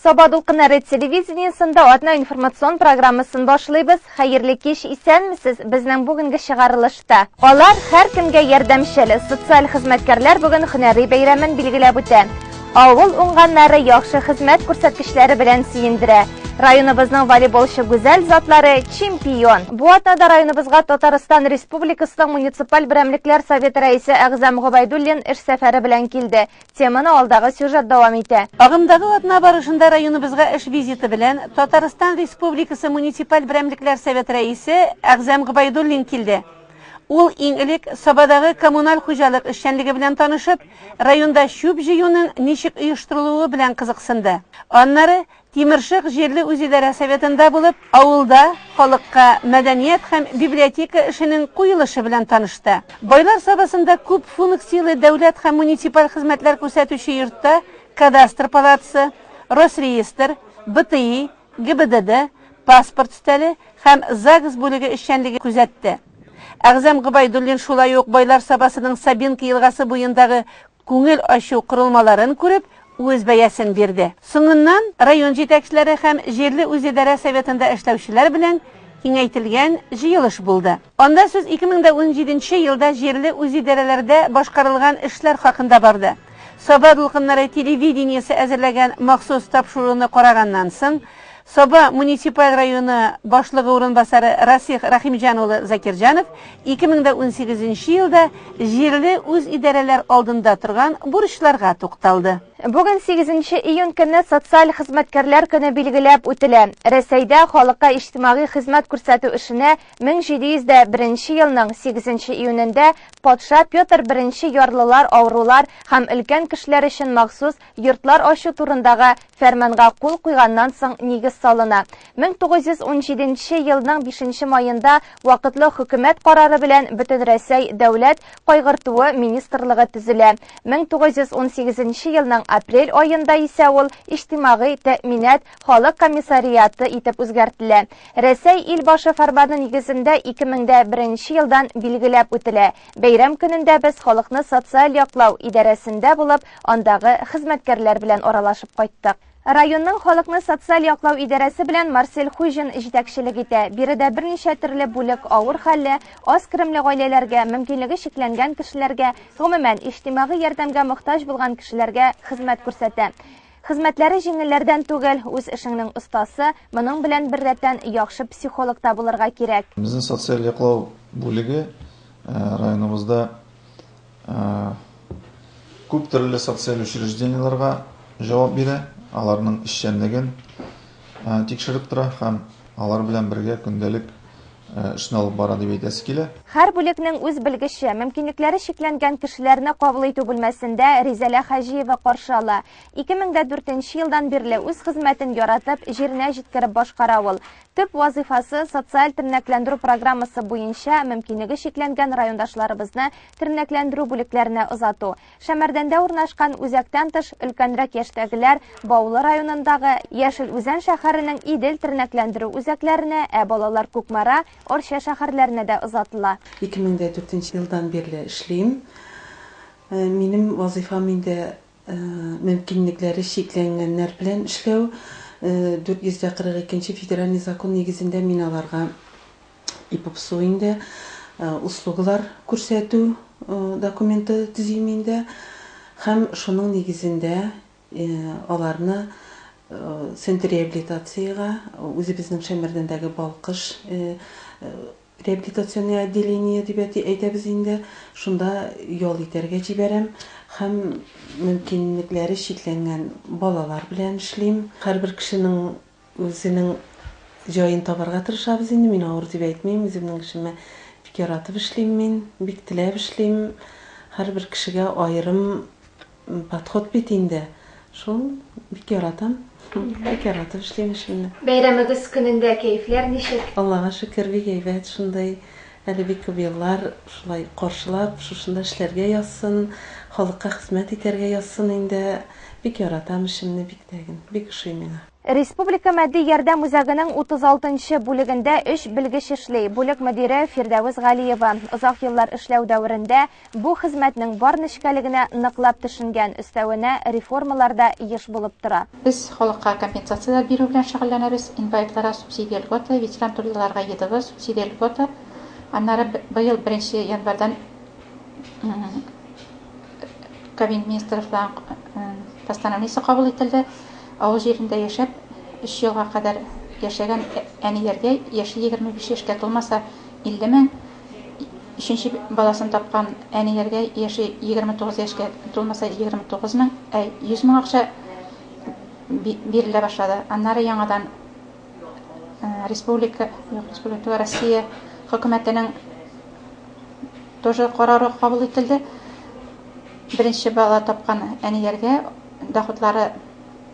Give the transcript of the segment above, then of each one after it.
Саба дулкыннары телевидениесендә атна информацион программасын башлыйбыз. Хәерле кич, исәнмесез! Безнең бүгенге чыгарылышта. Алар һәркемгә ярдәмчел. Социаль хезмәткәрләр бүген һөнәри бәйрәмен билгеләп үтә. Авыл уңганнары яхшы хезмәт күрсәткечләре белән сөендерә. Районыбызның волейболчы гүзәл затлары чемпион. Бу атнада районыбызга Татарстан Республикасының муниципаль берәмлекләр советы рәисе Әгъзам Гобәйдуллин эш сәфәре белән килде. Теманы алдагы сюжет дәвам итә. Агымдагы атна барышында районыбызга эш визиты белән Татарстан Республикасы муниципаль берәмлекләр советы рәисе Әгъзам Гобәйдуллин килде. Ул иң элек Сабадагы коммуналь хуҗалык эшчәнлеге белән танышып, районда чүп җыюның ничек оештырылуы белән кызыксынды. Аннары Тимершык җирле үзидарә советында булып, авылда халыкка мәдәният һәм библиотека эшенең куелышы белән танышты. Байлар Сабасында күп функцияле дәүләт һәм муниципаль хезмәтләр күрсәтүче йортта кадастр палатасы, Росреестр, БТИ, ГИБДД, паспорт өстәле һәм ЗАГС бүлеге эшчәнлеге күзәтте. Әгъзам Гобәйдуллин шулай ук Байлар Сабасының Сабинка елгасы буендагы күңел ачу корылмаларын күреп, үз бәясен бирде. Соңыннан район җитәкчеләре һәм җирле үзидарә советында эшләүчеләр белән киңәйтелгән җыелыш булды. Анда сүз 2017 нче елда җирле үзидарәләрдә башкарылган эшләр хакында барды. Саба дулкыннары телевидениесе әзерләгән махсус тапшыруны караганнан соң, Саба муниципаль районы башлыгы урынбасары Расих Рәхимҗан улы Закирҗанов 2018 нче елда җирле үзидарәләр алдында торган бурычларга тукталды. Бүген сигезенче июнь көнне социаль хезмәткәрләр көне билгеләп үтелә. Рәсәйдә халыкка иҗтимагый хезмәт күрсәтү эшенә 1701 нче елның сигезенче июнендә патша Петр I ярлылар, авырулар һәм өлкән кешеләр өчен махсус йортлар ачу турындагы фәрманга кул куйганнан соң нигез салына. 1917 нче елның бишенче маенда вакытлы хөкүмәт карары белән Бөтенрәсәй дәүләт кайгыртуы министрлыгы төзелә. 1918 нче елның апрель аенда исә ул Иҗтимагый тәэминат халык комиссариаты итеп үзгәртелә. Рәсәй ил башы фәрманы нигезендә 2001 нче елдан билгеләп үтелә. Бәйрәм көнендә без халыкны социаль яклау идарәсендә булып, андагы хезмәткәрләр белән аралашып кайттык. Районның халыкны социаль яклау идарәсе белән Марсель Хуҗин җитәкчелек итә. Биредә берничә төрле бүлек авыр хәлле, аз керемле гаиләләргә, мөмкинлеге чикләнгән кешеләргә, гомумән, иҗтимагый ярдәмгә мохтаҗ булган кешеләргә хезмәт күрсәтә. Хезмәтләре җиңелләрдән түгел, үз эшеңнең остасы, моның белән беррәттән яхшы психолог та булырга кирәк. Безнең социаль яклау бүлеге районыбызда күп төрле социаль учреждениеләргә җавап бирә, аларның эшчәнлеген тикшереп тора һәм алар белән бергә көндәлек эшне алып бара дип әйтәсе килә. Һәр бүлекнең үз белгече, мөмкинлекләре чикләнгән кешеләрне кабул итү бүлмәсендә Ризәлә Хаҗиева каршы ала. 2004 нче елдан бирле үз хезмәтен яратып, җиренә җиткереп башкара ул. Төп вазыйфасы, социаль тернәкләндерү программасы буенча мөмкинлеге чикләнгән райондашларыбызны тернәкләндерү бүлекләренә озату. Шәмәрдәндә урнашкан үзәктән тыш, өлкәнрәк яшьтәгеләр Баулы районындагы Яшел Үзән шәһәренең Идел тернәкләндерү үзәкләренә, ә балалар Кукмара, Арча шәһәрләренә дә озатыла. 2004 нче елдан бирле эшлим. Минем вазыйфам инде Мөмкинлекләре чикләнгәннәр белән эшләү 442 нче федеральный закон нигезендә мин аларга ИППСУ инде услугалар күрсәтү документы төзим инде һәм шуның нигезендә аларны центр реабилитациягә үзебезнең Шәмәрдәндәге Балкыш Реабилитационный отделение дип әйтәбез инде, шунда ял итәргә җибәрәм һәм мөмкинлекләре чикләнгән балалар белән эшлим. Һәрбер кешенең үзенең җаен табарга тырышабыз инде, мин авыр дип әйтмим, үземнең эшемә бик яратып эшлим мин, бик теләп эшлим. Һәрбер кешегә аерым Подход бит инде. Шул, бик яратам. Бик яратып эшлим эшемне. Бәйрәмегез көнендә кәефләр ничек? Аллага шөкер, бик әйбәт, шундый әле бик күп еллар шулай каршылап, шушында эшләргә язсын, халыкка хезмәт итәргә язсын инде. Бик яратам эшемне, бик тәген, бик ошый миңа. Республика матди ярдәм үзәгенең 36 нчы бүлегендә өч белгеч эшли. Бүлек мөдире Фирдәвес Галиева озак еллар эшләү дәверендә бу хезмәтнең бар нечкәлегенә ныклап төшенгән, өстәвенә реформалар да еш булып тора. Без халыкка компенсацияләр бирү белән шөгыльләнәбез, инвалидларга субсидия льгота, ветеран трудиларга ЕДВ, субсидия льгота. Аннары быел беренче январьдан Кабинет министрларының постановлениесе кабул ителде. Авыл җирендә яшәп, өч елга кадәр яшәгән әниләргә яше 25 яшькә тулмаса 50 мең, өченче баласын тапкан әниләргә яше 29 яшькә тулмаса 29 мең, ә 100 мең акча бирелә башлады. Аннары яңадан республика, юк, республика түгел, Россия хөкүмәтенең тоже карары кабул ителде. Беренче бала тапкан әниләргә доходлары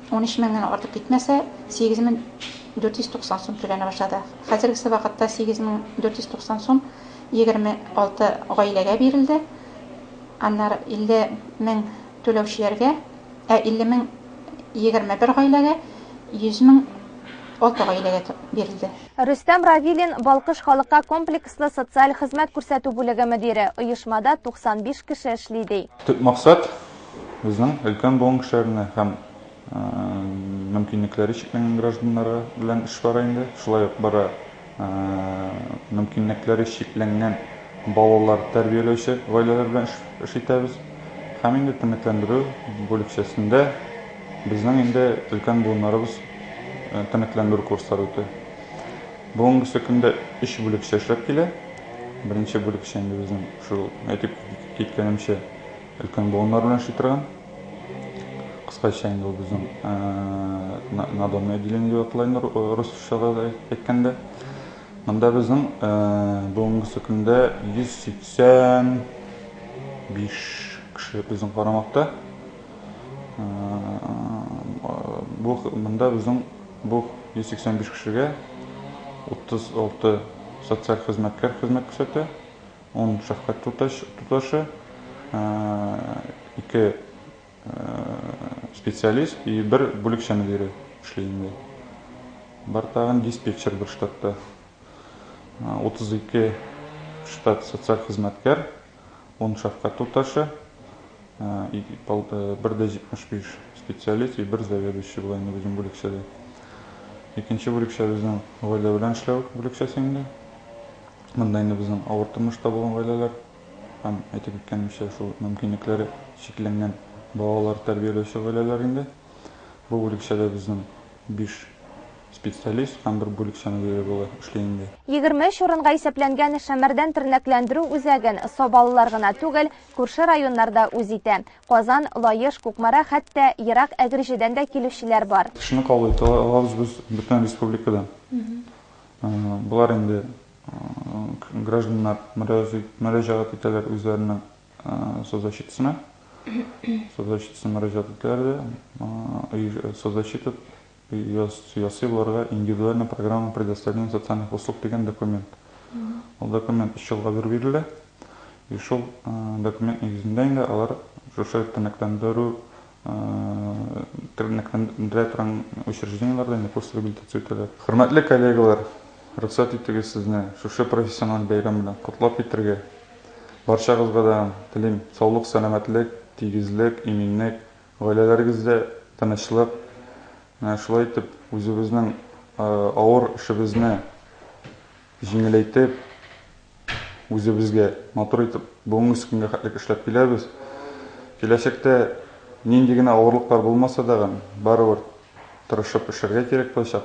13 меңнән артып китмәсә, 8490 сум түләнә башлады. Хәзергесе вакытта 8490 сум 26 гаиләгә бирелде. Аннары 50 мең түләүчеләргә, ә 50 мең 21 гаиләгә, 100 мең 6 гаиләгә бирелде. Рөстәм Равилин, Балкыш халыкка комплекслы социаль хезмәт күрсәтү бүлеге мөдире, оешмада 95 кеше эшли, ди. Төп максат, безнең өлкән буын кешеләренә һәм мөмкинлекләре чикләнгән гражданнарга белән эш бара инде. Шулай ук бара мөмкинлекләре чикләнгән балалар тәрбияләүче гаиләләр белән эш итәбез. Һәм инде тернәкләндерү бүлекчәсендә безнең инде өлкән буыннарыбыз тернәкләндерү курслары үтә. Бүгенгесе көндә өч бүлекчә эшләп килә. Беренче бүлекчә инде безнең шул әйтеп киткәнемчә өлкән буыннар белән эшли торган. Кыскача инде ул безнең надомное отделение дип атала инде русчада да әйткәндә. Монда безнең бүгенгесе көндә 185 кеше безнең карамакта. Бу монда безнең бу 185 кешегә 36 социаль хезмәткәр хезмәт күрсәтә, 10 шәфкать туташы, 2 специалист и бер бүлекчә мөдире эшли инде. Бар тагын диспетчер бер штатта. 32 штат социаль хезмәткәр, 10 шәфкать туташы, 1,75 специалист и бер заведующий була инде безнең бүлекчәдә. Икенче бүлекчә безнең гаилә белән эшләү бүлекчәсе инде. Монда инде безнең авыр тормышта булган гаиләләр һәм әйтеп үткәнемчә, шул мөмкинлекләре чикләнгән балалар тәрбияләүче гаиләләр инде. Бу бүлекчәдә безнең 5 специалист һәм бер бүлекчә мөдире була эшли инде. 23 урынга исәпләнгән Шәмәрдән тернәкләндерү үзәген сабалылар гына түгел, күрше районнар да үз итә. Казан, Лаеш, Кукмара, хәтта ерак Әгерҗедән дә килүчеләр бар. Кешене кабул итә алабыз без бөтен республикадан. Болар инде гражданнар мөрәҗәгать итәләр үзләренең соцзащитасына. Соцзащитасына мөрәҗәгать итәләр дә, соцзащита ясый буларга индивидуальная программа предоставления социальных услуг дигән документ. Ул документ 3 елга бер бирелә. И шул документ нигезендә инде алар шушы тернәкләндерү тернәкләндерә торган учреждениеләрдә инде курс реабилитация үтәләр. Хөрмәтле коллегалар, рөхсәт итегез сезне шушы профессиональ бәйрәм белән котлап китәргә. Барчагызга да телим саулык, сәламәтлек, тигезлек, иминлек, гаиләләрегездә тынычлык. Менә шулай итеп үзебезнең авыр эшебезне җиңеләйтеп, үзебезгә матур итеп бүгенге көнгә хәтлек эшләп киләбез. Киләчәктә нинди генә авырлыклар булмаса да, барыбер тырышып эшләргә кирәк булачак,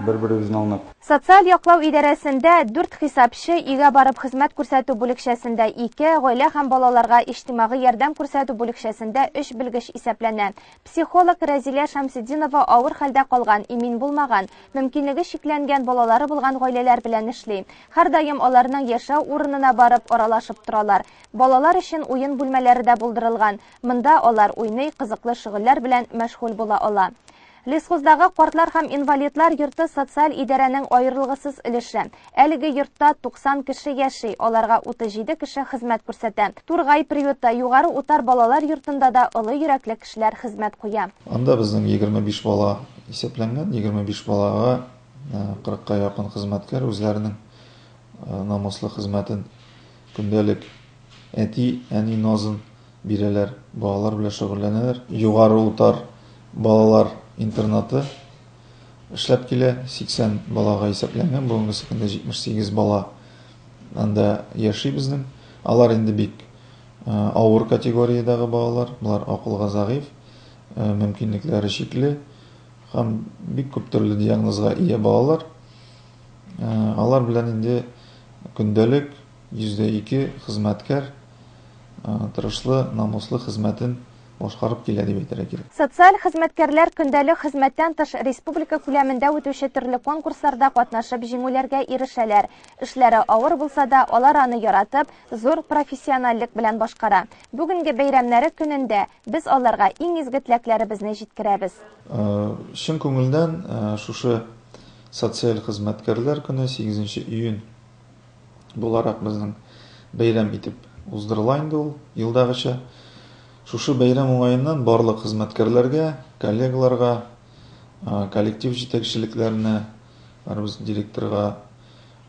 бер-беребезне аңлап. Социаль яклау идарәсендә 4 хисапчы, өйгә барып хезмәт күрсәтү бүлекчәсендә 2, гаилә һәм балаларга иҗтимагый ярдәм күрсәтү бүлекчәсендә 3 белгеч исәпләнә. Психолог Рәзилә Шәмсетдинова авыр хәлдә калган, имин булмаган, мөмкинлеге чикләнгән балалары булган гаиләләр белән эшли. Һәрдаим аларның яшәү урынына барып аралашып торалар. Балалар өчен уен бүлмәләре дә булдырылган. Монда алар уйный, кызыклы шөгыльләр белән мәшгуль була ала. Лесхоздагы картлар һәм инвалидлар йорты социаль идарәнең аерылгысыз өлеше. Әлеге йортта 90 кеше яши, аларга 37 кеше хезмәт күрсәтә. Тургай приюты, Югары Утар балалар йортында да олы йөрәкле кешеләр хезмәт куя. Анда безнең 25 бала исәпләнгән, 25 балага 40-ка якын хезмәткәр үзләренең намуслы хезмәтен көндәлек әти, әни назын бирәләр, балалар белән шөгыльләнәләр. Югары Утар балалар интернаты эшләп килә, 80 балага исәпләнгән, бүгенгесе көндә 78 бала анда яши безнең. Алар инде бик авыр категориядәге балалар, болар акылга зәгыйфь, мөмкинлекләре чикле һәм бик күп төрле диагнозга ия балалар. Алар белән инде көндәлек 102 хезмәткәр тырышлы, намуслы хезмәтен башкарып килә дип әйтергә кирәк. Социаль хезмәткәрләр көндәлек хезмәттән тыш республика күләмендә үтүче төрле конкурсларда катнашып җиңүләргә ирешәләр. Эшләре авыр булса да, алар аны яратып, зур профессиональлек белән башкара. Бүгенге бәйрәмнәре көнендә без аларга иң изге теләкләребезне җиткерәбез. Чын күңелдән шушы социаль хезмәткәрләр көне 8 июнь буларак безнең бәйрәм итеп уздырыла инде ул елдагыча. Шушы бәйрәм уңаеннан барлык хезмәткәрләргә, коллегаларга, коллектив җитәкчелекләренә, барыбыз директорга,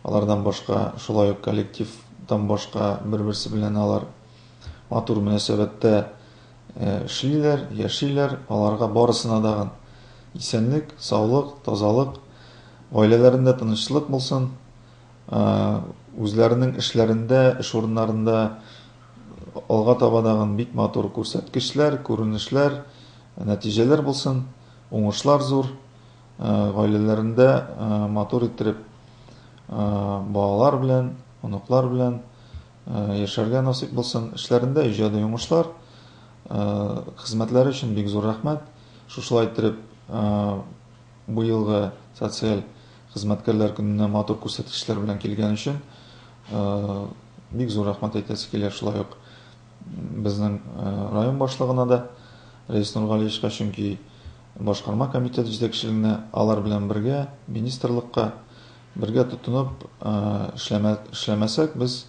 алардан башка, шулай ук коллективтан башка бер-берсе белән алар матур мөнәсәбәттә эшлиләр, яшиләр, аларга барысына дагын исәнлек, саулык, тазалык, гаиләләрендә тынычлык булсын, үзләренең эшләрендә, эш урыннарында алга таба дагын бик матур күрсәткечләр, күренешләр, нәтиҗәләр булсын, уңышлар зур, гаиләләрендә матур иттереп балалар белән, оныклар белән яшәргә насыйп булсын, эшләрендә иҗади уңышлар, хезмәтләре өчен бик зур рәхмәт. Шушылай иттереп быелгы социаль хезмәткәрләр көненә матур күрсәткечләр белән килгән өчен бик зур рәхмәт әйтәсе килә. Шулай ук безнең район башлыгына да, Рәис Нургалиевичка, чөнки башкарма комитет җитәкчелегенә, алар белән бергә министрлыкка бергә тотынып эшләмәсәк, без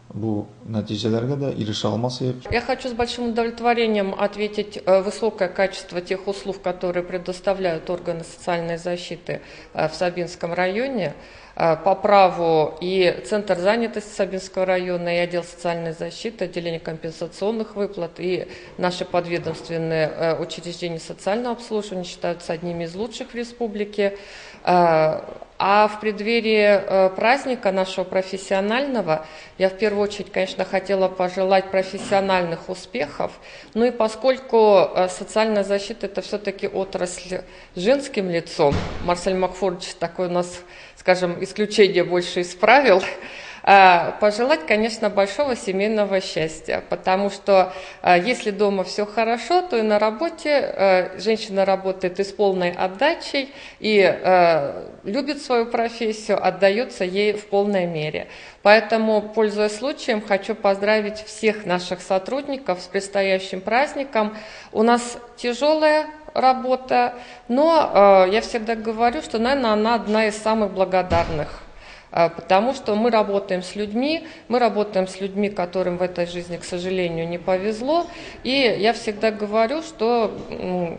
бу нәтиҗәләргә дә ирешә алмас идек. Я хочу с большим удовлетворением ответить высокое качество тех услуг, которые предоставляют органы социальной защиты в Сабинском районе. По праву и Центр занятости Сабинского района, и отдел социальной защиты, отделение компенсационных выплат, и наши подведомственные учреждения социального обслуживания считаются одними из лучших в республике. А в преддверии праздника нашего профессионального я в первую очередь, конечно, хотела пожелать профессиональных успехов. Ну и поскольку социальная защита – это все-таки отрасль женским лицом, Марсель Макфорович такой у нас, скажем, исключение больше исправил, пожелать, конечно, большого семейного счастья, потому что если дома все хорошо, то и на работе женщина работает и с полной отдачей, и любит свою профессию, отдается ей в полной мере. Поэтому, пользуясь случаем, хочу поздравить всех наших сотрудников с предстоящим праздником. У нас тяжелая работа, но я всегда говорю, что, наверное, она одна из самых благодарных. Потому что мы работаем с людьми, мы работаем с людьми, которым в этой жизни, к сожалению, не повезло. И я всегда говорю, что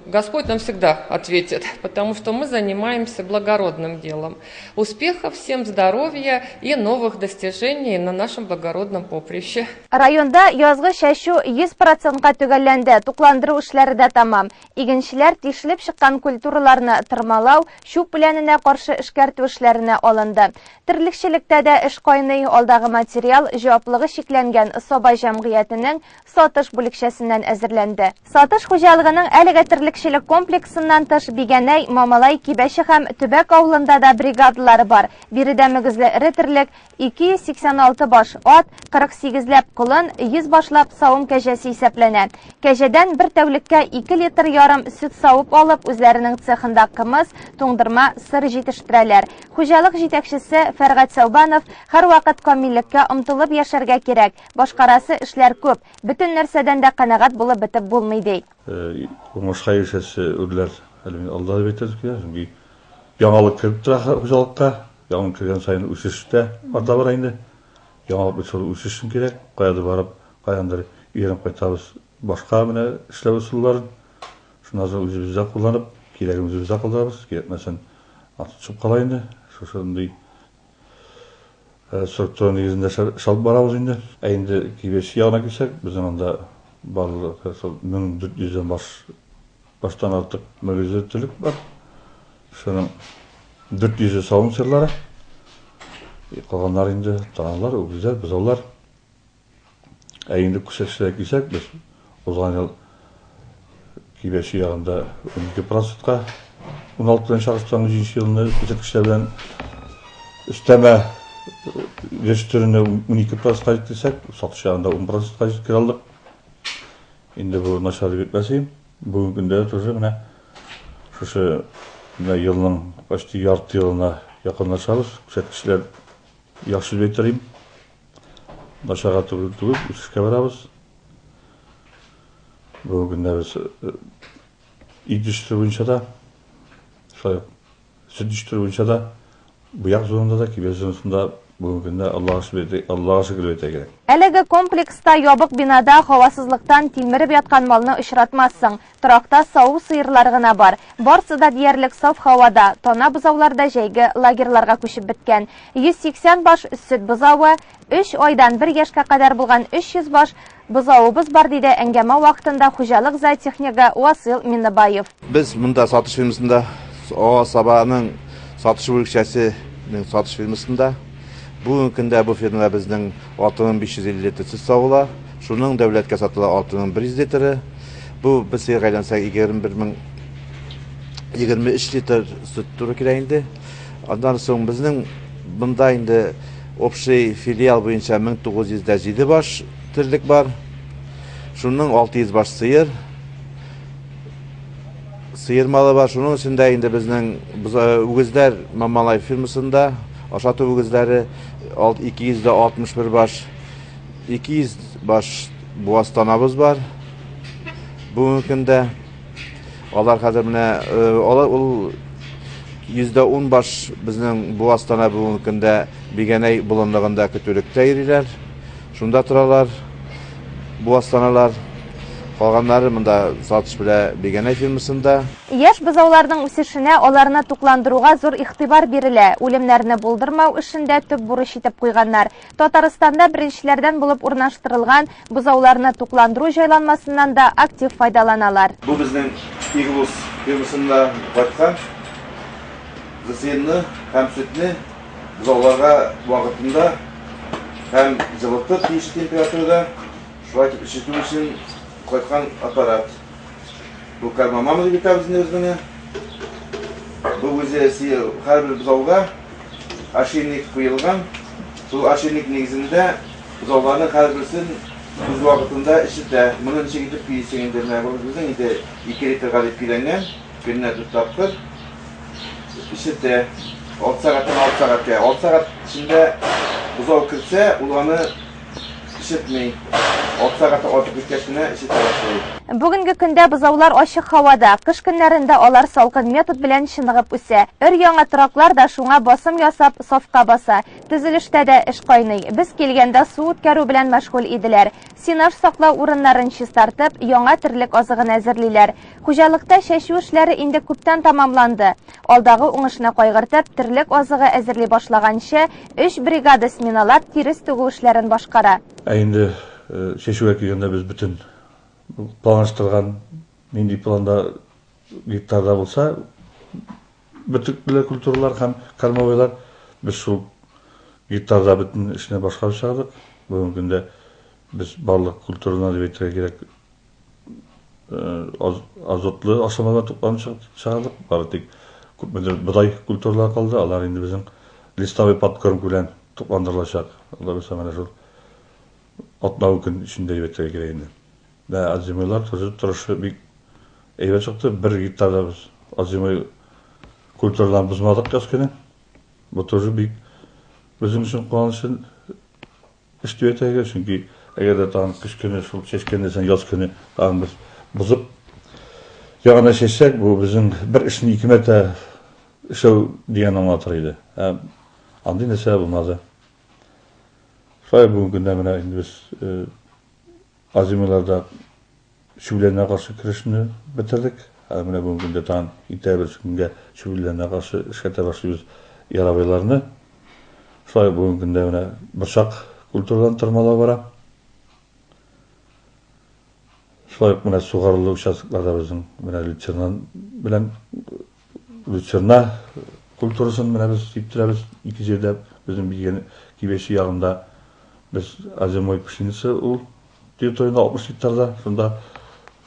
Господь нам всегда ответит, потому что мы занимаемся благородным делом. Успехов всем, здоровья и новых достижений на нашем благородном поприще. Районда язгы чәчү 100%-ка төгәлләнде, тукландыру эшләре дә тәмам. Игенчеләр тишелеп чыккан культураларны тырмалау, чүп үләненә каршы эшкәртү эшләренә алынды. Терлекчелектә дә эш кайный, алдагы материал җаваплылыгы чикләнгән Саба җәмгыятенең Сатыш бүлекчәсеннән әзерләнде. Сатыш хуҗалыгының әлеге терлекчелек комплексыннан тыш Бигәнәй, Мамалай, Кибәче һәм Төбәк авылында да бригадалары бар. Биредә мөгезле эре терлек 286 баш ат, 48ләп колын, 100 башлап савым кәҗәсе исәпләнә. Кәҗәдән бер тәүлеккә 2 литр ярым сөт савып алып, үзләренең цехында кымыз, туңдырма, сыр җитештерәләр. Хуҗалык җитәкчесе Фәргать Сәүбанов һәрвакыт камиллеккә омтылып яшәргә кирәк, башкарасы эшләр күп, бөтен нәрсәдән дә канәгать булып бетеп булмый, ди. Уңышка ирешәсе үрләр Әле мин алда дип әйтәсем килә, чөнки яңалык кереп тора хуҗалыкка. Яңалык кергән саен үсеш тә арта бара инде. Яңалык бит шул үсеш өчен кирәк. Каядыр барып, каяндыр өйрәнеп кайтабыз башка менә эшләү ысулларын. Шуннан соң үзебездә кулланып, кирәген үзебездә калдырабыз, кирәкмәсен аты төшеп кала инде. Шушындый структура нигезендә эш алып барабыз инде. Ә инде Кибәче ягына килсәк, безнең анда барлыгы шул 1400 дән баш баштан артык мөгезле терлек бар. Шуның 400-е савым сыерлары. Калганнары инде таналар, үгезләр, бозаулар. Ә инде күрсәткечләргә килсәк, без узган ел Кибәче ягында 12 процентка 16 белән чагыштырган 3 елны күрсәткечләр белән өстәмә җитештерүне 12 процентка җиткерсәк, сатыш ягында 10 процентка җиткерә алдык. Инде бу начар дип әйтмәс идем. Бүгенге көндә тоже менә шушы менә елның почти ярты елына якынлашабыз. Күрсәткечләр яхшы дип әйтер идем. Начарга түгел, түгел, үсешкә барабыз. Бүгенге көндә без ит җитештерү буенча да, шулай ук сөт җитештерү буенча да, Буяк зонында да, Кибәз зонасында бүгенге көндә Аллага шөкер, Аллага шөкер дип әйтергә кирәк. Әлеге комплекста ябык бинада һавасызлыктан тилмереп яткан малны очратмассың. Торакта саву сыерлар гына бар. Барсы да диярлек саф һавада, тана бозаулар да җәйге лагерьларга күчеп беткән. 180 баш сөт бозавы, өч айдан бер яшькә кадәр булган 300 баш бозавыбыз бар, диде әңгәмә вакытында хуҗалык зоотехнигы Васыйл Миннебаев. Без монда сатыш фирмасында, АО Сабаның сатыш бүлекчәсенең сатыш фирмасында. Бүгенге көндә бу фирмада безнең 6550 литр сөт савыла. Шуның дәүләткә сатыла 6100 литры. Бу бер сыерга әйләнсәк 21000 23 литр сөт туры килә инде. Аннан соң безнең монда инде общий филиал буенча 1907 баш терлек бар. Шуның 600 баш сыер. Сыер малы бар. Шуның эчендә инде безнең үгезләр Мамалай фирмасында ашату үгезләре 261 баш. 200 баш буаз танабыз бар. Бүгенге көндә алар хәзер менә алар ул 110 баш безнең буаз тана бүгенге көндә Бигәнәй болынлыгында көтүлектә йөриләр. Шунда торалар буаз таналар. Калганнары монда сатыш белә Бигәнәй фирмасында. Яшь бозауларның үсешенә, аларны тукландыруга зур игътибар бирелә. Үлемнәрне булдырмау эшен дә төп бурыч итеп куйганнар. Татарстанда беренчеләрдән булып урнаштырылган бозауларны тукландыру җайланмасыннан да актив файдаланалар. Бу безнең Иглус фирмасында кайткан ЗСМны һәм сөтне бозауларга вакытында һәм җылытып тиешле температурада шулай итеп эчертү өчен кайткан аппарат. Бу кормомама дип әйтәбез инде без моны. Бу үзе һәрбер бозауга ошейник куелган. Шул ошейник нигезендә бозауларның һәрберсен үз вакытында эчертә. Моны ничек итеп көйлисең инде? Менә бу безнең инде 2 литрга дип көйләнгән, көненә 4 тапкыр эчертә. 6 сәгатьтән 6 сәгатькә. 6 сәгать эчендә бозау керсә, ул аны эчертми. 6 сәгатьтән артык киткәч кенә эчертә башлый. Бүгенге көндә бозаулар ачык һавада, кыш көннәрендә алар салкын метод белән чыныгып үсә. Өр-яңа тораклар да шуңа басым ясап, сафка баса. Төзелештә дә эш кайный. Без килгәндә су үткәрү белән мәшгуль иделәр. Сенаж саклау урыннарын чистартып, яңа терлек азыгын әзерлиләр. Хуҗалыкта чәчү эшләре инде күптән тәмамланды. Алдагы уңышны кайгыртып, терлек азыгы әзерли башлаганчы, өч бригада сменалап тирес түгү эшләрен башкара. Ә инде чәчүгә килгәндә без бөтен планлаштырган, нинди планда гектарда булса, бөртекле культуралар һәм кормовыйлар, без шул гектарда бөтен эшне башкарып чыгардык. Бүгенге көндә без барлык культураны дип әйтергә кирәк, азотлы ашламалар тупланып чыгардык. Бары тик күпмедер бодай культуралары калды. Алар инде безнең листовой подкормка белән тукландырылачак. Алар булса менә шул атна көн эчендә дип әйтергә кирәк инде. Ә озимыйлар тоже торышы бик әйбәт чыкты. Бер гектарда без озимый культураларын бозмадык яз көне. Бу тоже бик безнең өчен куанычлы эш дип әйтергә, чөнки әгәр дә тагын кыш көне шул чәчкәндә сән яз көне тагын без бозып ягына чәчсәк, бу безнең бер эшне ике мәртә эшләү дигәнне аңлатыр иде. Ә андый нәрсә булмады. Шулай бүгенге көндә менә инде без озимыйларда чүпләренә каршы көрәшне бетердек. Ә менә бүгенге көндә тагын иртәгә берсе көнгә чүпләренә каршы эшкәртә башлыйбыз яровойларны. Шулай бүгенге көндә менә борчак культурадан тырмалау бара. Шулай ук менә сугарулы участокларда безнең менә люцерна белән люцерна культурасын менә без сиптерәбез ике җирдә. Безнең билгән Кибәче ягында без озимой пшеница ул территорияда 60 гектарда шунда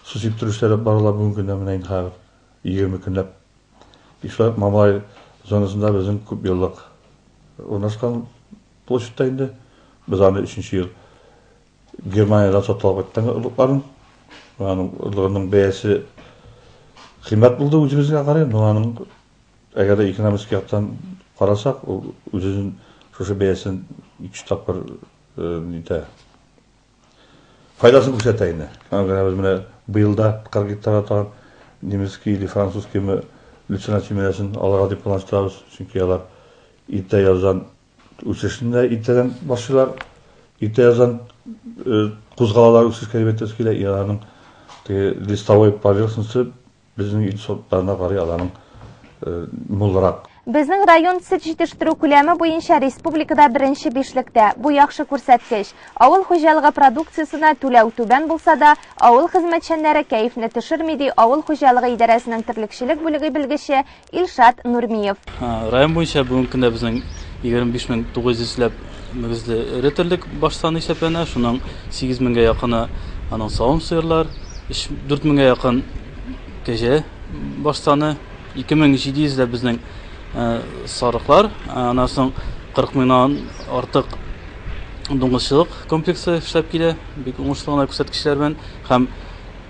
су сиптерү эшләре барыла бүгенге көндә менә инде хәзер 20 көнләп. И шулай ук Мамай зонасында безнең күп еллык урнашкан площадьта инде без аны өченче ел Германиядән сатып алып кайткан орлыкларын. Аның орлыгының бәясе кыйммәт булды үзебезгә карый, но аның әгәр дә экономический яктан карасак, ул үзенең шушы бәясен ике-өч тапкыр нитә. Файдасын күрсәтә инде. Аңа гына без менә быел да 40 гектарга тагын немецкий или французский люцерна семенәсен алырга дип планлаштырабыз, чөнки алар иртә яздан Үсешне дә иртәдән башлыйлар. Иртә яздан кузгалалар үсешкә дип әйтәсе килә. И аларның теге листовой поверхности безнең ил сортларына карый аларның мулрак. Безнең район сөт җитештерү күләме буенча республикада беренче бишлектә. Бу яхшы күрсәткеч. Авыл хуҗалыгы продукциясенә түләү түбән булса да, авыл хезмәтчәннәре кәефне төшерми, ди авыл хуҗалыгы идарәсенең терлекчелек бүлеге белгече Илшат Нурмиев. Район буенча бүгенге көндә безнең 25900 ләп мөгезле эре терлек баш саны исәпләнә. Шуның 8 меңгә якыны аның савым сыерлар, 4 меңгә якын кәҗә баш саны, 2700 ләп безнең сарыклар, аннан соң 40 меңнән артык дуңгызчылык комплексы эшләп килә, бик уңышлы гына күрсәткечләр белән һәм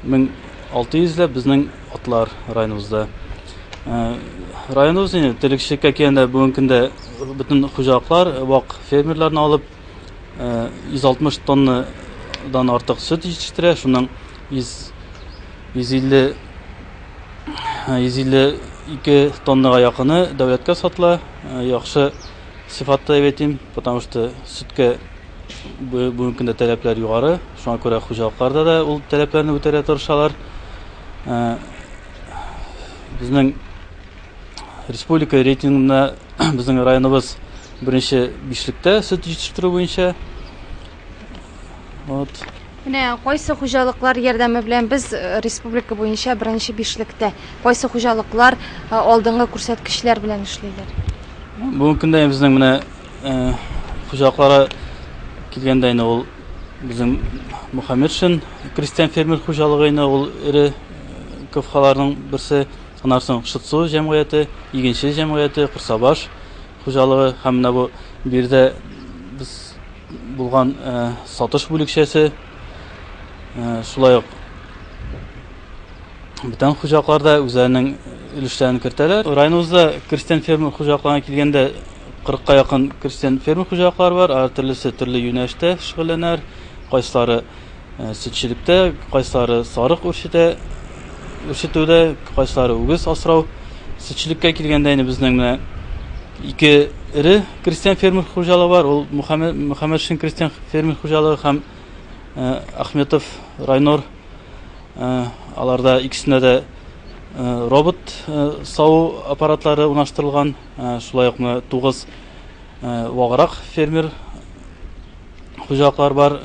1600 ләп безнең атлар районыбызда. Районыбыз инде терлекчелеккә килгәндә бүгенге көндә бөтен хуҗалыклар вак фермерларны алып 160 тоннадан артык сөт җитештерә, шуның 100 150 152 тоннага якыны дәүләткә сатыла. Яхшы сыйфатта дип әйтим, потому что сөткә бүгенге көндә таләпләр югары, шуңа күрә хуҗалыкларда да ул таләпләрне үтәргә тырышалар. Безнең республика рейтингында безнең районыбыз беренче бишлектә сөт җитештерү буенча. Вот. Менә кайсы хуҗалыклар ярдәме белән без республика буенча беренче бишлектә? Кайсы хуҗалыклар алдынгы күрсәткечләр белән эшлиләр? Бүгенге көндә безнең менә хуҗалыкларга килгәндә инде ул безнең Мухаммедшин крестьян фермер хуҗалыгы инде ул эре КФХларның берсе. Аннан соң Шытсу җәмгыяте, Игенче җәмгыяте, Курсабаш хуҗалыгы һәм менә бу биредә без булган сатыш бүлекчәсе, шулай ук бүтән хуҗалыклар да үзләренең өлешләрен кертәләр. Районыбызда крестьян фермер хуҗалыкларына килгәндә 40-ка якын крестьян фермер хуҗалыклары бар. Алар төрлесе төрле юнәлештә шөгыльләнәләр. Кайсылары сөтчелектә, кайсылары сарык үрчетә, үрчетүдә, кайсылары үгез асрау. Сөтчелеккә килгәндә инде безнең менә ике эре крестьян фермер хуҗалыгы бар. Ул Мөхәммәтшин крестьян фермер хуҗалыгы һәм Ахметов Райнор. Аларда икесендә дә робот саву аппаратлары урнаштырылган. Шулай ук менә 9 ваграк фермер хуҗалыклар бар.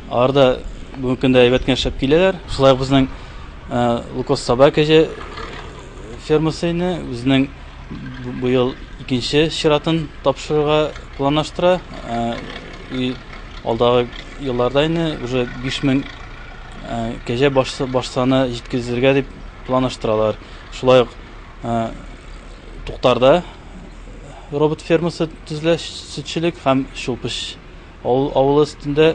Алар да бүгенге көндә әйбәт кенә эшләп киләләр. Шулай ук безнең Лукос Саба кәҗә фермасы инде үзенең быел икенче чиратын тапшырырга планлаштыра. И алдагы елларда инде уже 5000 кәҗә баш саны җиткезергә дип планлаштыралар. Шулай ук Туктарда робот фермасы төзелә, сөтчелек һәм Чулпыч авылы өстендә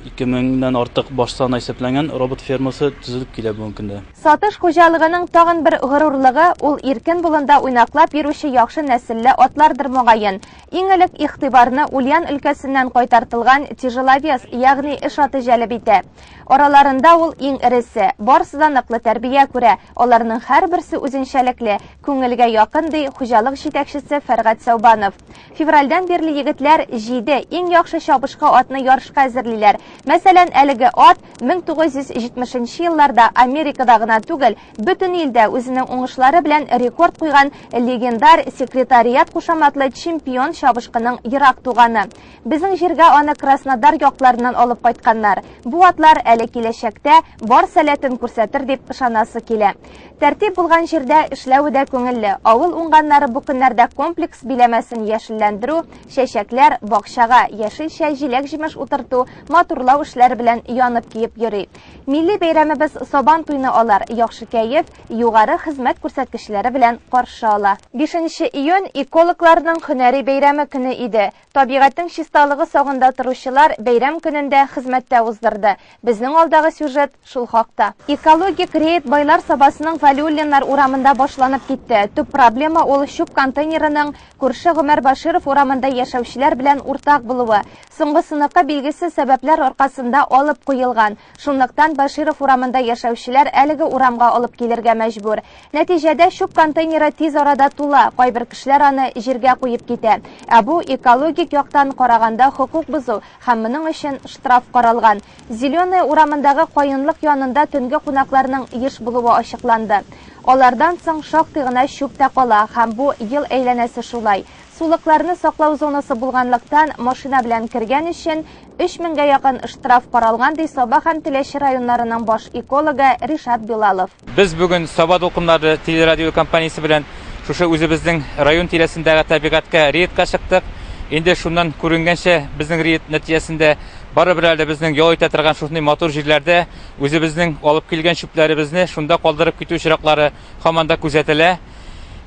2000 нән артык баш санына исәпләнгән робот фермасы төзелеп килә бүгенге көндә. Сатыш хуҗалыгының тагын бер горурлыгы, ул иркен болында уйнаклап йөрүче яхшы нәселле атлардыр мөгаен. Иң элек игътибарны Ульян өлкәсеннән кайтартылган тяжеловес, ягъни эш аты җәлеп итә. Араларында ул иң эресе. Барысы да ныклы тәрбия күрә, аларның һәрберсе үзенчәлекле, күңелгә якын, ди хуҗалык җитәкчесе Фәргать Сәүбанов. Февральдән бирле егетләр җиде иң яхшы чабышкы атны ярышка әзерлиләр. Мәсәлән, әлеге ат 1970 нче елларда Америкада гына түгел, бөтен илдә үзенең уңышлары белән рекорд куйган легендар Секретариат кушаматлы чемпион чабышкының ерак туганы. Безнең җиргә аны Краснодар якларыннан алып кайтканнар. Бу атлар әле киләчәктә бар сәләтен күрсәтер дип ышанасы килә. Тәртип булган җирдә эшләве дә күңелле. Авыл уңганнары бу көннәрдә комплекс биләмәсен яшелләндерү, чәчәкләр, бакчага яшелчә, җиләк-җимеш утырту, матурлау эшләре белән янып-көеп йөри. Милли бәйрәмебез Сабан туйны алар яхшы кәеф, югары хезмәт күрсәткечләре белән каршы ала. Бишенче июнь, экологларның һөнәри бәйрәме көне иде. Табигатьнең чисталыгы сагында торучылар бәйрәм көнен дә хезмәттә уздырды. Безнең алдагы сюжет шул хакта. Экологик рейд Байлар Сабасының Вәлиуллиннар урамында башланып китте. Төп проблема ул чүп контейнерының күрше Гомәр Баширов урамында яшәүчеләр белән уртак булуы. Соңгысыныкы билгесез сәбәпләр аркасында алып куелган. Шунлыктан Баширов урамында яшәүчеләр әлеге урамга алып килергә мәҗбүр. Нәтиҗәдә чүп контейнеры тиз арада тула, кайбер кешеләр аны җиргә куеп китә. Ә бу экологик яктан караганда хокук бозу һәм моның өчен штраф каралган. Зеленая урамындагы каенлык янында төнге кунакларның еш булуы ачыкланды. Алардан соң шактый гына чүп тә кала һәм бу ел әйләнәсе шулай. Сулыкларны саклау зонасы булганлыктан, машина белән кергән өчен 3 меңгә якын штраф каралган, ди Саба һәм Теләче районнарының баш экологы Ришат Билалов. Без бүген Саба дулкыннары телерадиокомпаниясе белән шушы үзебезнең район тирәсендәге табигатькә рейдка чыктык. Инде шуннан күренгәнчә, безнең рейд нәтиҗәсендә барыбер әле безнең ял итә торган шушындый матур җирләрдә үзебезнең алып килгән чүпләребезне шунда калдырып китү очраклары һаман да күзәтелә.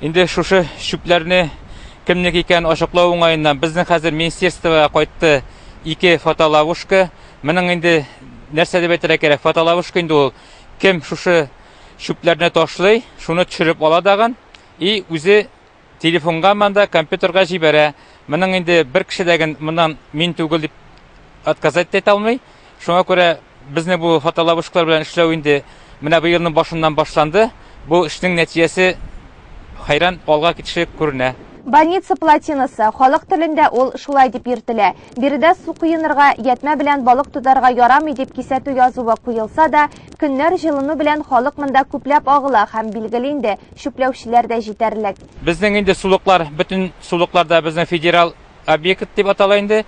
Инде шушы чүпләрне кемнеке икәнен ачыклау уңаеннан безнең хәзер министерствога кайтты ике фотоловушка. Моның инде нәрсә дип әйтергә кирәк, фотоловушка инде ул кем шушы чүпләрне ташлый, шуны төшереп ала дагын и үзе телефонга манда компьютерга җибәрә. Моның инде бер кеше дә моннан мин түгел дип отказать итә алмый. Шуңа күрә безнең бу фотоловушкалар белән эшләү инде менә быелның башыннан башланды. Бу эшнең нәтиҗәсе хәйран алга китеше күренә. Больница плотинасы, халык телендә ул шулай дип йөртелә. Биредә су коенырга, ятьмә белән балык тотарга ярамый дип кисәтү язуы куелса да, көннәр җылыну белән халык монда күпләп агыла һәм, билгеле инде, чүпләүчеләр дә җитәрлек. Безнең инде сулыклар, бөтен сулыклар да безнең федераль объект дип атала инде.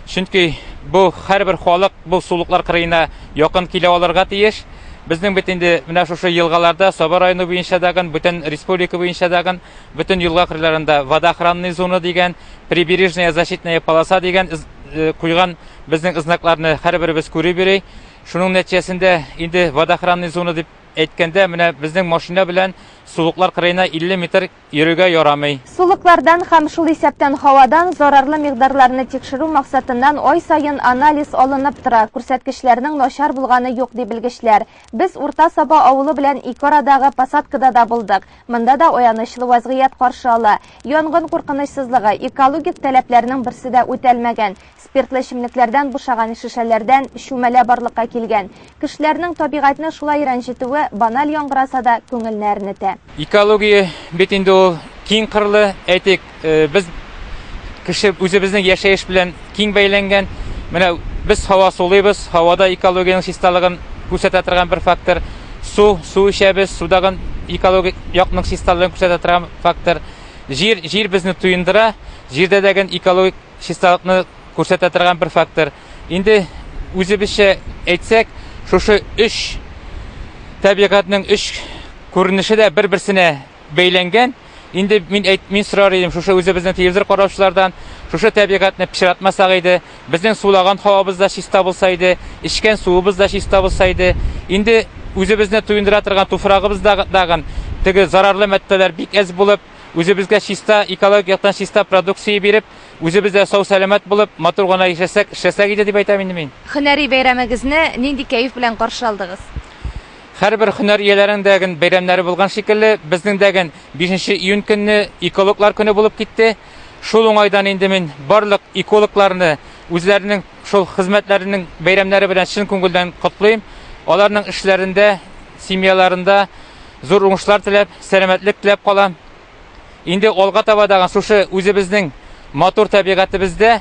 Чөнки бу һәрбер халык бу сулыклар кырыена якын килә алырга тиеш. Безнең бит инде менә шушы елгаларда Саба районы буенча дагын, бүтән республика буенча дагын, бөтен елга кырыйларында водоохранный зона дигән, прибережная защитная полоса дигән э, куйган безнең знакларны һәрберебез күреп йөри. Шуның нәтиҗәсендә инде водоохранный зона дип әйткәндә, менә безнең машина белән сулыклар кырыена 50 метр йөрергә ярамый. Сулыклардан һәм шул исәптән һавадан зарарлы микъдарларны тикшерү максатыннан ай саен анализ алынып тора, күрсәткечләрнең начар булганы юк, ди белгечләр. Без Урта Саба авылы белән ике арадагы посадкада да булдык. Монда да аянычлы вазгыять каршы ала. Янгын куркынычсызлыгы, экологик таләпләрнең берсе дә үтәлмәгән. Спиртлы эчемлекләрдән бушаган шешәләрдән чүмәлә барлыкка килгән. Кешеләрнең табигатьне шулай рәнҗетүе баналь яңгыраса да, күңелне әрнетә. Экология бит инде ул киң кырлы, әйтик, э, без кеше үзебезнең яшәеш белән киң бәйләнгән. Менә без һава сулыйбыз, һавада экологиянең чисталыгын күрсәтә торган бер фактор. Су, су эчәбез, судагы экологик якның чисталыгын күрсәтә торган фактор. Җир, җир безне туендыра, җирдә дә экологик чисталыкны күрсәтә торган бер фактор. Инде үзебезчә әйтсәк, шушы өч табигатьнең өч күренеше дә бер-берсенә бәйләнгән. Инде мин әйт, мин сорар идем шушы үзебезнең телевизор караучылардан, шушы табигатьне пычратмасак иде, безнең сулаган һавабыз да чиста булса иде, эчкән суыбыз да чиста булса иде. Инде үзебезне туендыра торган туфрагыбыз да тагын теге зарарлы матдәләр бик әз булып, Үзебезгә чиста, экологик яктан чиста продукция биреп, үзебез дә сау-сәламәт булып, матур гына яшәсәк, эшләсәк иде дип әйтәм инде мин. Һөнәри бәйрәмегезне нинди кәеф белән каршы алдыгыз? Һәрбер һөнәр ияләренең дә ген бәйрәмнәре булган шикелле, безнең дә ген 5 июнь көнне экологлар көне булып китте. Шул уңайдан инде мин барлык экологларны үзләренең шул хезмәтләренең бәйрәмнәре белән чын күңелдән котлыйм. Аларның эшләрендә, семьяларында зур уңышлар теләп, сәламәтлек теләп калам. Инде алга таба да шушы үзебезнең матур табигатебездә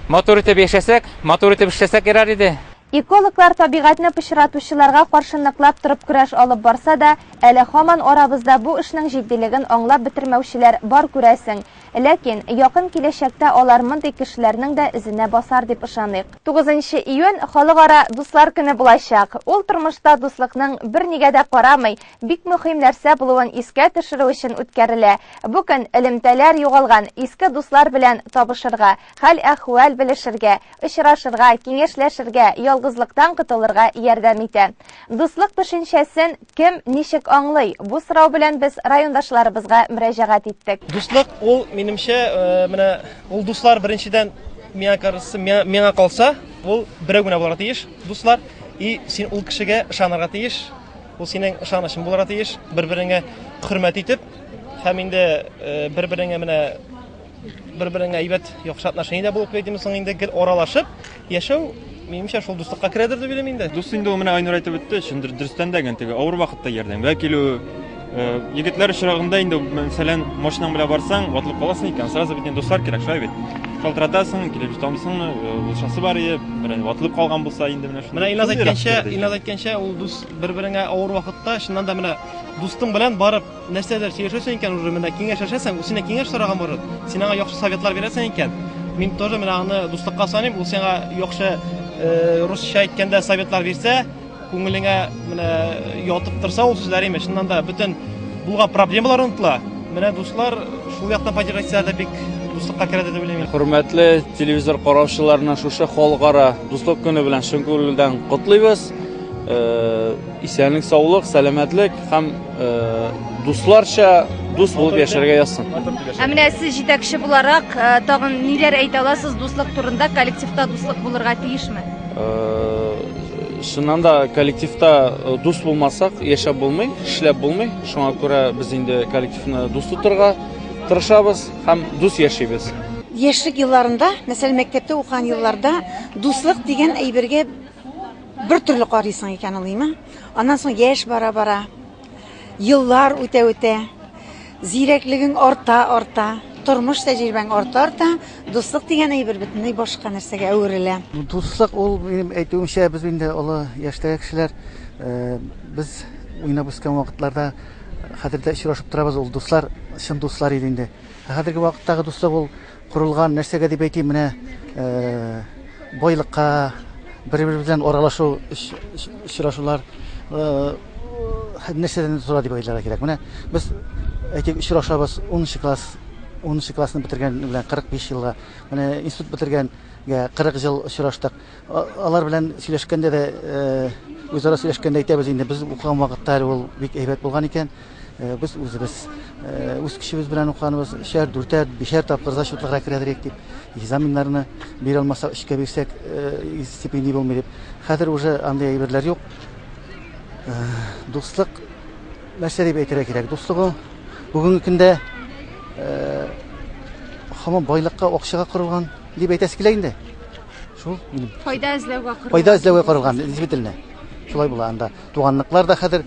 матур итеп яшәсәк, матур итеп эшләсәк ярар иде. Экологлар табигатьне пычратучыларга каршы ныклап торып көрәш алып барса да, әле һаман арабызда бу эшнең җитдилеген аңлап бетермәүчеләр бар күрәсең. Ләкин якын киләчәктә алар мондый кешеләрнең дә эзенә басар дип ышаныйк. 9 июнь Халыкара дуслар көне булачак. Ул тормышта дуслыкның бернигә дә карамый, бик мөһим нәрсә булуын искә төшерү өчен үткәрелә. Бу көн элемтәләр югалган иске дуслар белән табышырга, хәл-әхвәл белешергә, очрашырга, киңәшләшергә, ялгызлыктан котылырга ярдәм итә. Дуслык төшенчәсен кем ничек аңлый? Бу сорау белән без райондашларыбызга мөрәҗәгать иттек. Дуслык ул, минемчә, менә ул дуслар беренчедән, миңа кажется, миңа калса, ул берәү генә булырга тиеш, дуслар, и син ул кешегә ышанырга тиеш, ул синең ышанычың булырга тиеш, бер-береңә хөрмәт итеп, һәм инде бер-береңә менә бер-береңә әйбәт, яхшы отношениедә булып әйтимме соң инде, гел аралашып яшәү, минемчә, шул дуслыкка керәдер дип уйлыйм инде. Дус инде ул менә Айнур әйтеп үтте, чын дөрестән дә гел теге авыр вакытта ярдәмгә килү, егетләр очрагында инде, мәсәлән, машинаң белән барсаң, ватылып каласың икән, сразу бит инде дуслар кирәк, шулай бит. Шалтыратасың, килеп җитә алмыйсыңмы, булышасы бар иде, берәр ватылып калган булса инде менә шундый. Менә Илназ әйткәнчә, Илназ әйткәнчә, ул дус бер-береңә авыр вакытта, чыннан да менә дустың белән барып нәрсәдер сөйләшәсең икән, уже менә киңәшләшәсең, ул синнән киңәш сораган может, син аңа яхшы советлар бирәсең икән. Мин тоже менә аны дуслыкка саныйм, ул сиңа яхшы русча әйткәндә советлар бирсә, күңелеңә менә ятып торса ул сүзләр, имеш, чыннан да бөтен булган проблемалар онытыла. Менә дуслар шул яктан поддержать итсә дә бик дуслыкка керә дип уйлыйм. Хөрмәтле телевизор караучыларны шушы халыкара дуслык көне белән чын күңелдән котлыйбыз. Исәнлек, саулык, сәламәтлек һәм дусларча дус булып яшәргә язсын. Ә менә сез җитәкче буларак тагын ниләр әйтә аласыз дуслык турында? Коллективта дуслык булырга тиешме? Чыннан да коллективта дус булмасак, яшәп булмый, эшләп булмый. Шуңа күрә без инде коллективны дус тотырга тырышабыз һәм дус яшибез. Яшьлек елларында, мәсәлән, мәктәптә укыган елларда дуслык дигән әйбергә бер төрле карыйсың икән ул, име? Аннан соң яшь бара-бара, еллар үтә-үтә, зирәклегең арта-арта, тормыш тәҗрибәң арта-арта, дуслык дигән әйбер бөтенләй башка нәрсәгә әверелә. Дуслык ул, минем әйтүемчә, без инде олы яшьтәге кешеләр, без уйнап үскән вакытларда хәзер дә очрашып торабыз, ул дуслар, чын дуслар иде инде. Ә хәзерге вакыттагы дуслык ул корылган нәрсәгә дип әйтим, менә байлыкка, бер-бер белән аралашу, очрашулар нәрсәдән тора дип әйтергә кирәк. Менә без әйтик, очрашабыз 10 класс, 10 классны бетергән белән 45 елга, менә институт бетергәнгә 40 ел очраштык. Алар белән сөйләшкәндә дә, үзара сөйләшкәндә әйтәбез инде, без укыган вакытта әле ул бик әйбәт булган икән. Без үзебез үз көчебез белән укыганбыз, өчәр, дүртәр, бишәр тапкыр зачетларга керәдер дип, экзаменнарны бирә алмасак, өчкә бирсәк, стипендия булмый дип. Хәзер уже андый әйберләр юк. Дуслык нәрсә дип әйтергә кирәк? Дуслык ул бүгенге көндә һаман байлыкка, акчага корылган дип әйтәсе килә инде. Шул минем. Файда эзләүгә корылган. Файда эзләүгә корылган, действительно. Шулай була анда. Туганлыклар да хәзер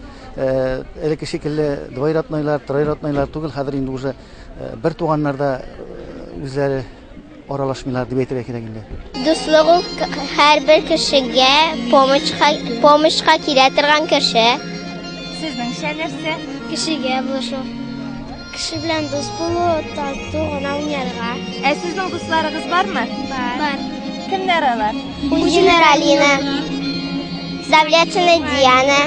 элекке шикелле двоюроднойлар, троюроднойлар түгел, хәзер инде уже бер туганнар да үзләре аралашмыйлар дип әйтергә кирәк инде. Дуслык ул һәрбер кешегә помощька килә торган кеше. Сезнеңчә нәрсә? Кешегә булышу. Кеше белән дус булу, тату гына уйнарга. Ә сезнең дусларыгыз бармы? Бар. Кемнәр алар? Кузина Алина, Завлятина Диана,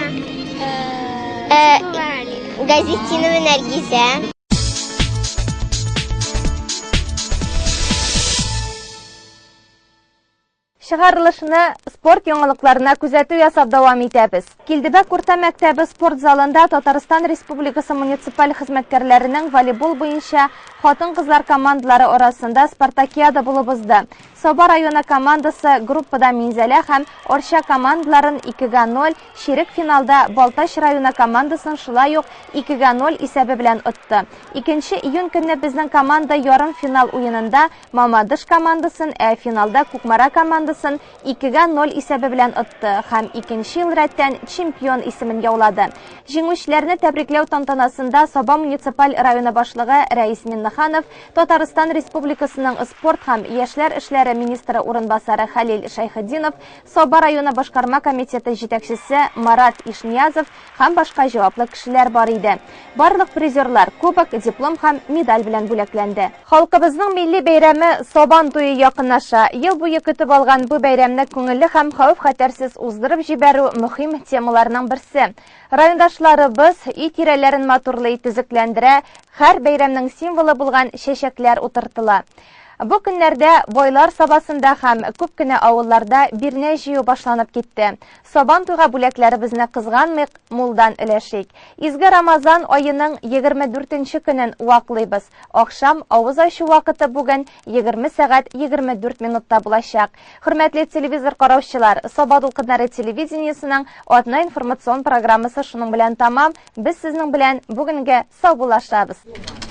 Газетинова Наргиза. Чыгарылышны спорт яңалыкларына күзәтү ясап дәвам итәбез. Килдебәк урта мәктәбе спорт залында Татарстан Республикасы муниципаль хезмәткәрләренең волейбол буенча хатын-кызлар командалары арасында спартакиада булып узды. Саба районы командасы группада Минзәлә һәм Арча командаларын 2-гә 0, чирек финалда Балтач районы командасын шулай ук 2-гә 0 исәбе белән отты. 2 июнь көнне безнең команда ярымфинал уенында Мамадыш командасын, ә финалда Кукмара командасын 2-гә 0 исәбе белән отты һәм икенче ел рәттән чемпион исемен яулады. Җиңүчеләрне тәбрикләү тантанасында Саба муниципаль районы башлыгы Рәис Миннеханов, Татарстан Республикасының спорт һәм яшьләр эшләре министры урынбасары Хәлил Шәйхетдинов, Саба районы башкарма комитеты җитәкчесе Марат Ишниязов һәм башка җаваплы кешеләр бар иде. Барлык призерлар кубок, диплом һәм медаль белән бүләкләнде. Халкыбызның милли бәйрәме Сабан туе якынлаша. Ел буе көтеп алган бу бәйрәмне күңелле һәм хәвеф-хәтәрсез уздырып җибәрү мөһим темаларның берсе. Райондашларыбыз өй тирәләрен матурлый, төзекләндерә, һәр бәйрәмнең символы булган чәчәкләр утыртыла. Бу көннәрдә Байлар Сабасында һәм күп кенә авылларда бирнә җыю башланып китте. Сабан туйга бүләкләребезне кызганмыйк, мулдан өләшик. Изге Рамазан аеның 24 нче көнен ваклыйбыз. Ахшам авыз ачу вакыты бүген 20 сәгать 24 минутта булачак. Хөрмәтле телевизор караучылар, Саба дулкыннары телевидениесенең атна информацион программасы шуның белән тәмам. Без сезнең белән бүгенгә саубуллашабыз.